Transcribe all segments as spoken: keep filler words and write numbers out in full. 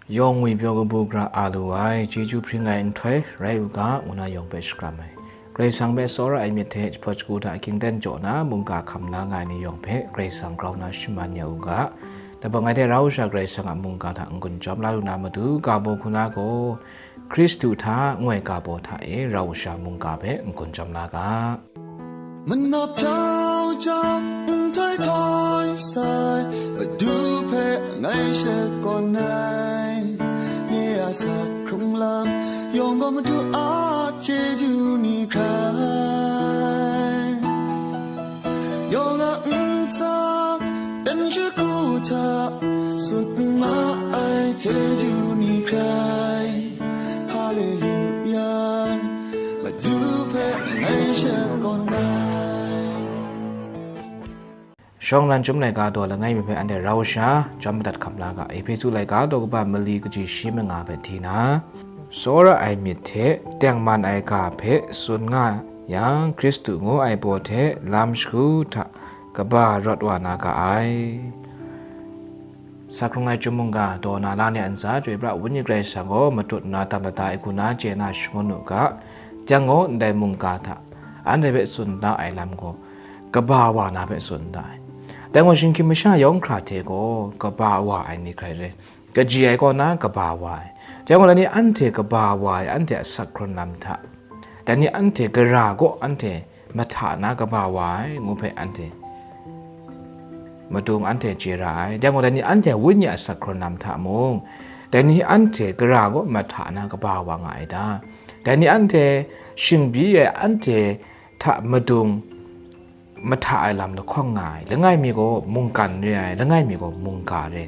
Yawng ngwipyaw kabu gara a lu ai, chyeju hpring ai nhtoi rai u ga, ngu na yawng hpe shakram ai. Karai Kasang hpe tsawra ai myit hte jahpawt shagu hta ging dan jaw na mungga hkam la nga ai ni yawng hpe Karai Kasang grau na shaman ya u ga. Dabang ai hte rau sha Karai Kasang a mungga hta n-gun chyawm la lu na matu, ga baw hku na gaw, Hkristu hta ngu ai ga baw hta e rau sha mungga hpe n-gun chyawm la ga. Manawp jau jau, nhtoi htoi sai, Madu hpe ngai shakawn ai. Nye a sa hkrung lam yawng gaw Madu a chyeju ni hkrai. Yawng a ntsa dan shagu hta tsun ma ai chyeju ni hkrai. Haleluya, Madu hpe ngai shakawn ai. Shawng lan chyum laika daw langai mi hpe anhte rau sha, chyawm madat hkam la ga, Ehpesu laika daw kaba mali kaji shi manga hpe hti na, tsawra ai myit hte tengman ai ga hpe tsun nga yang, Hkristu ngu ai baw hte lam shagu hta kaba rawt wa na ga ai. Sa hkrung ai chyum mungga daw na la ni a ntsa, Chyoi pra Wenyi Karai Kasang gaw matut nna tam lata ai hku na chye na shangun u ga, chyang gaw ndai mungga hta anhte hpe tsun da ai lam gaw, kaba wa na hpe tsun da ai. Dai gaw, shinggyim masha yawng hkra hte gaw kaba wa ai ni hkrai re, kaji ai kaw na kaba wa ai. Chyang gaw, dai ni anhte kaba wa ai, anhte a asak hkrun lam hta, dai ni anhte gara gaw anhte mahta na kaba wa ai, ngu hpe anhte madung anhte chye ra ai. Dai gaw, dai ni anhte a wenyi a asak hkrun lam hta mung, dai ni anhte gara gaw mahta na kaba wa nga ai ta? Dai ni anhte shingbyi ai anhte hta madung mahta ai lam lahkawng nga ai. Langai mi gaw mungkan re ai, langai mi gaw mungga re.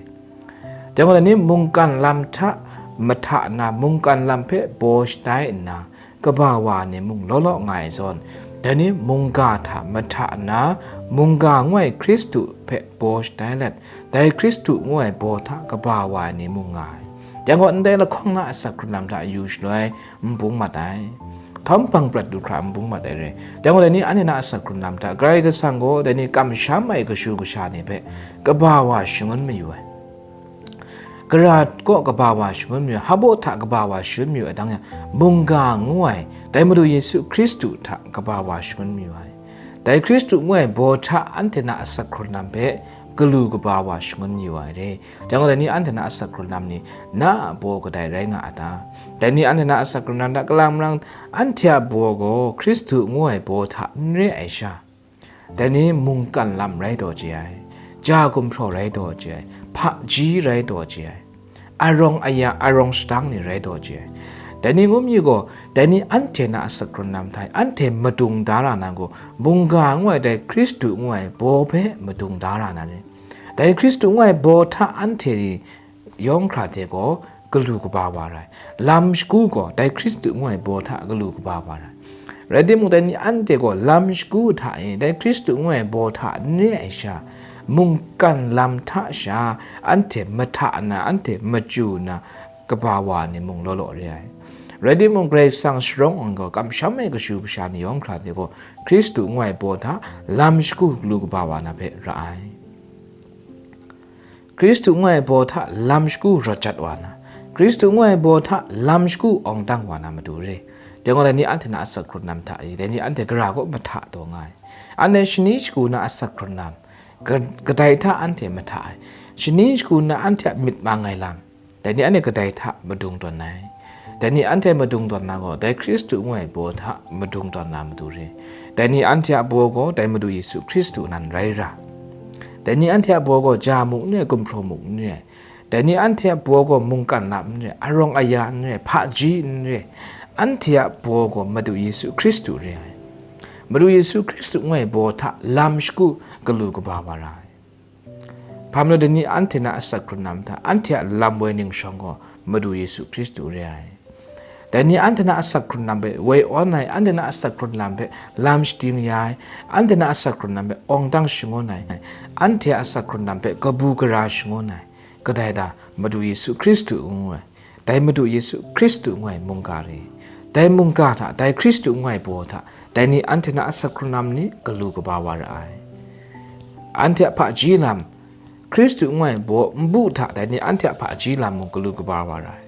Dai gaw, dai ni mungkan lam hta mahta na mungkan lam hpe baw shatai nna, kaba wa ai ni mung law law nga ai zawn, dai ni mungga hta mahta na, mungga ngu ai Hkristu hpe baw shatai let, dai Hkristu ngu ai baw hta kaba wa ai ni mung nga ai. Dai gaw, ndai lahkawng na asak hkrun lam hta yu shaloi n bung mat ai. Htawm hpang prat lu hkra n bung mat ai re. Dai gaw, dai ni anhte na asak hkrun lam hta Karai Kasang gaw dai ni kamsham ai kashu kasha ni hpe kaba wa shangun mayu ai. Gara kaw kaba wa shangun mayu ai, hpa baw hta kaba wa shangun mayu ai, dang yang, mungga ngu ai, dai Madu Yesu Hkristu hta kaba wa shangun mayu ai. Dai Hkristu ngu ai baw hta anhte na asak hkrun lam hpe galu kaba wa shangun mayu ai re. Dai gaw, dai ni anhte na asak hkrun lam ni na a baw kadai rai nga a ta? Dai ni anhte na asak hkrun lam hta kalang marang anhte a baw gaw Hkristu ngu ai baw hta n re ai sha, dai ni mungkan lam rai taw chye ai, ja gumhpraw rai taw chye ai, hpaji rai taw chye ai, arawng aya, arawng shadang ni rai taw chye ai. Dai ni ngu mi gaw, dai ni anhte na asak hkrun lam hta e anhte madung da ra na gaw, mungga ngu ai dai Hkristu ngu ai baw hpe madung da ra na ni? Dai Hkristu ngu ai baw hta anhte yawng hkra hte gaw galu kaba wa ra ai. Lam shagu gaw dai Hkristu ngu ai baw hta galu kaba wa ra ai. Rai timung, dai ni anhte gaw lam shagu hta e dai Hkristu ngu ai baw hta n re ai sha, mungkan lam hta sha anhte mahta na, anhte machyu na, kaba wa ai ni mung law law re ai. Rai timung, Karai Kasang sharawng ai gaw kamsham ai kashu kasha ni yawng hkra hte gaw Hkristu ngu ai baw hta lam shagu galu kaba wa na hpe ra ai. Hkristu ngu ai baw hta lam shagu rawt jat wa na, Hkristu ngu ai baw hta lam shagu awng dang wa na matu re. Dai gaw, dai ni anhte na asak hkrun lam hta e, dai ni anhte gara kaw mahta taw nga ai. Anhte shani shagu na asak hkrun lam, ka-, kadai hta anhte mahta ai? Shani shagu na anhte a myit mang ai lam, dai ni anhte kadai hta madung tawn ai? Dai ni anhte madung tawn na gaw, dai Hkristu ngu ai baw hta madung tawn na matu re. Dai ni anhte a baw gaw, dai Madu Yesu Hkristu nan rai ra. Dai ni anhte a baw gaw, ja mung n re ai, gumhpraw mung n re ai. Dai ni anhte a baw gaw, mungkan lam n re ai, arawng aya n re ai, hpaji n re ai. Anhte a baw gaw, Madu Yesu Hkristu re ai. Madu Yesu Hkristu ngu ai baw hta lam shagu galu kaba wa ra ai. Hpa majaw, dai ni anhte na asak hkrun lam hta, anhte a lam woi ning shawng gaw, Madu Yesu Hkristu re ai. Dai ni anhte na asak hkrun lam hpe woi awn ai, anhte na asak hkrun lam hpe lam shading ya ai, anhte na asak hkrun lam hpe awng dang shangun ai, anhte a asak hkrun lam hpe kabu gara shangun ai, kadai da? Madu Yesu Hkristu ngu ai. Dai Madu Yesu Hkristu ngu ai mungga re. Dai mungga hta dai Hkristu ngu ai baw hta, dai ni anhte na asak hkrun lam ni galu kaba wa ra ai. Anhte a hpaji lam, Hkristu ngu ai baw nbu hta dai ni anhte a hpaji lam mung galu kaba wa ra ai.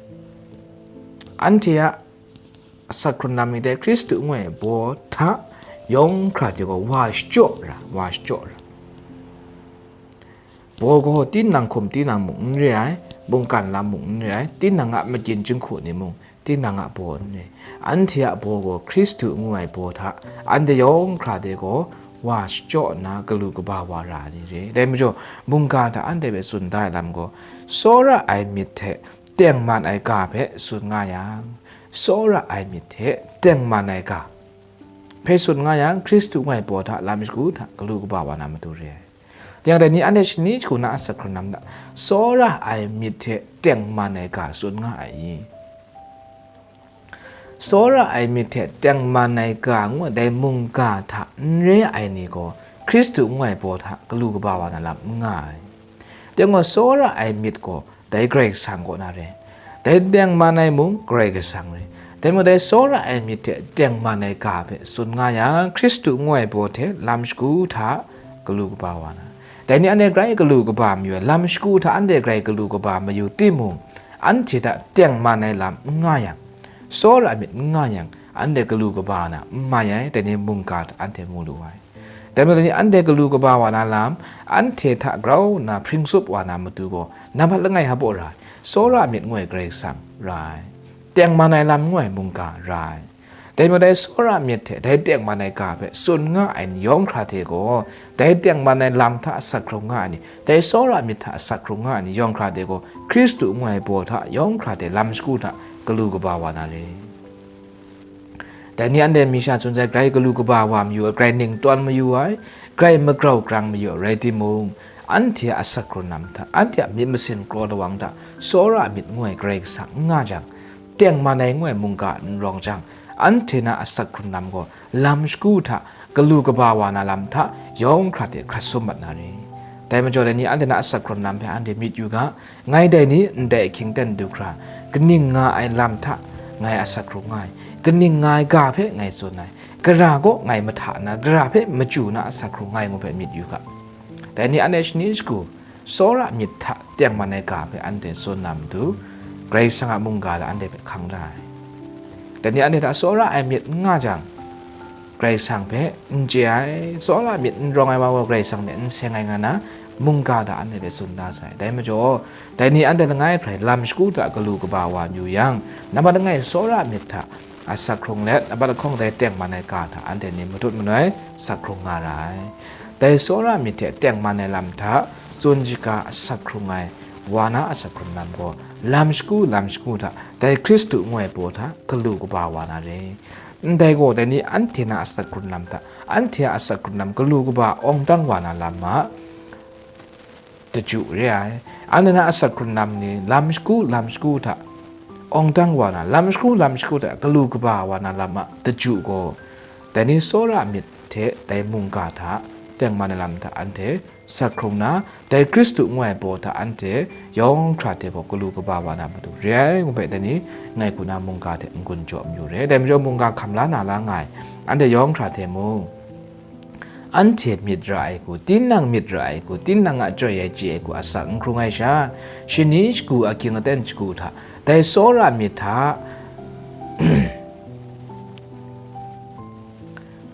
Anhte a asak hkrun lam ni dai Hkristu ngu ai baw hta yawng hkra de gaw wa shachyaw ra, wa shachyaw ra. Baw gaw tinang hkum tinang mung n re ai, mungkan lam mung n re ai, tinang a magyin jinghku ni mung tinang a baw n re. Anhte a baw gaw Hkristu ngu ai baw hta anhte yawng hkra de gaw wa shachyaw nna galu kaba wa ra ai ni re. Dai majaw, mungga hta anhte hpe tsun da ai lam gaw, tsawra ai myit hte tengman ai ga hpe tsun nga yang, tsawra ai myit hte tengman ai ga hpe tsun nga yang, Hkristu ngu ai baw hta lam shagu hta galu kaba wa na matu re ai. Yang dai ni anhte shani shagu na asak hkrun lam hta, tsawra ai myit hte tengman ai ga tsun nga ai i? Tsawra ai myit hte tengman ai ga ngu ai dai mungga hta n re ai ni gaw, Hkristu ngu ai baw hta galu kaba wa na lam n nga ai. Dai gaw, tsawra ai myit gaw dai Karai Kasang kaw na re, dai tengman ai mung Karai Kasang re. Dai majaw, dai tsawra ai myit hte tengman ai ga hpe tsun nga yang, Hkristu ngu ai baw hte lam shagu hta galu kaba wa na, dai ni anhte grai galu kaba mayu ai, lam shagu hta anhte grai galu kaba mayu timung, anhte hta tengman ai lam n nga yang, tsawra ai myit n nga yang, anhte galu kaba na n mai ai, dai ni mungga hta anhte mu lu ai. Dai majaw, dai ni anhte galu kaba wa na lam, anhte hta grau nna hpring tsup wa na matu gaw, nambat langai hpa baw ra ai, tsawra myit ngu ai Karai Kasang ra ai, tengman ai lam ngu ai mungga ra ai. Dai majaw, dai tsawra myit hte dai tengman ai ga hpe tsun nga ai ni yawng hkra hte gaw, dai tengman ai lam hta asak hkrung nga ai ni, dai tsawra myit hta asak hkrung nga ai ni yawng hkra hte gaw, Hkristu ngu ai baw hta yawng hkra hte lam shagu hta galu kaba wa na re. Dai ni anhte mi sha tsun sai, grai galu kaba wa mayu ai, grai ningtawn mayu ai, grai magrau grang mayu ai rai timung, anhte a asak hkrun lam hta, anhte a myit masin kraw lawang hta, tsawra myit ngu ai Karai Kasang n nga jang, tengman ai ngu ai mungga n rawng jang, anhte na asak hkrun lam gaw lam shagu hta galu kaba wa na lam hta yawng hkra hte hkrat sum mat na re. Dai majaw, dai ni anhte na asak hkrun lam hpe anhte myit yu ga, ngai dai ni ndai ahkying ten du hkra, kaning nga ai lam hta ngai asak hkrung nga ai, kaning nga ai ga hpe ngai tsun ai, gara gaw ngai mahta nna, gara hpe machyu na asak hkrung nga ai ngu hpe myit yu ga. Dai ni anhte shani shagu, tsawra myit hta tengman ai ga hpe anhte tsun na matu, Karai Kasang a mungga hta anhte hpe hkang da ai. Dai ni anhte hta tsawra ai myit n nga jang, Karai Kasang hpe n chye ai, tsawra myit n rawng ai wa gaw Karai Kasang hpe n seng ai nga na, mungga hta anhte hpe tsun da sai. Dai majaw, dai ni anhte langai hprai lam shagu hta galu kaba wa yu yang, nambat langai tsawra myit hta asak hkrung let, nambat lahkawng dai tengman ai ga hta anhte ni matut manoi sak hkrung nga ra ai. Dai tsawra myit hte tengman ai lam hta tsun shaga asak hkrung ai wa na asak hkrun lam gaw, lam shagu lam shagu hta dai Hkristu ngu ai baw hta galu kaba wa na re. Ndai gaw, dai ni anhte na asak hkrun lam hta, anhte a asak hkrun lam galu kaba awng dang wa na lam a, daju re ai. Anhte na asak hkrun lam ni lam shagu lam shagu hta awng dang wa na, lam shagu lam shagu hta galu kaba wa na lam a daju gaw, dai ni tsawra myit hte dai mungga hta tengman ai lam hta anhte sak hkrung na, dai Hkristu ngu ai baw hta anhte yawng hkra hte gaw galu kaba wa na matu re ai ngu hpe, dai ni ngai hku na mungga hte n-gun jaw mayu re. Dai majaw, mungga hkam la na la nga ai anhte yawng hkra hte mung, anhte myit ra ai hku, tinang myit ra ai hku, tinang a chyoi ai chye ai hku asak n hkrung ai sha, shani shagu ahkying aten shagu hta, dai tsawra myit hta,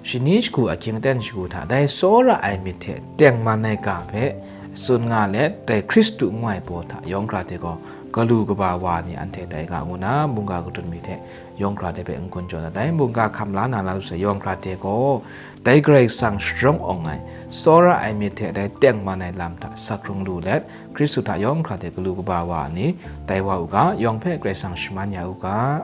shani shagu ahkying aten shagu hta, dai tsawra ai myit hte tengman ai ga hpe tsun nga let, dai Hkristu ngu ai baw hta yawng hkra hte gaw galu kaba wa ni anhte tai ga ngu na, mungga kadun mi hte yawng hkra hte hpe n-gun jaw na, dai mungga hkam la na la lu sai yawng hkra hte gaw, dai Karai Kasang sharawng awng ai, tsawra ai myit hte dai tengman ai lam hta sak hkrung lu let, Hkristu hta yawng hkra hte galu kaba wa ni tai wa u ga, yawng hpe Karai Kasang shaman ya u ga.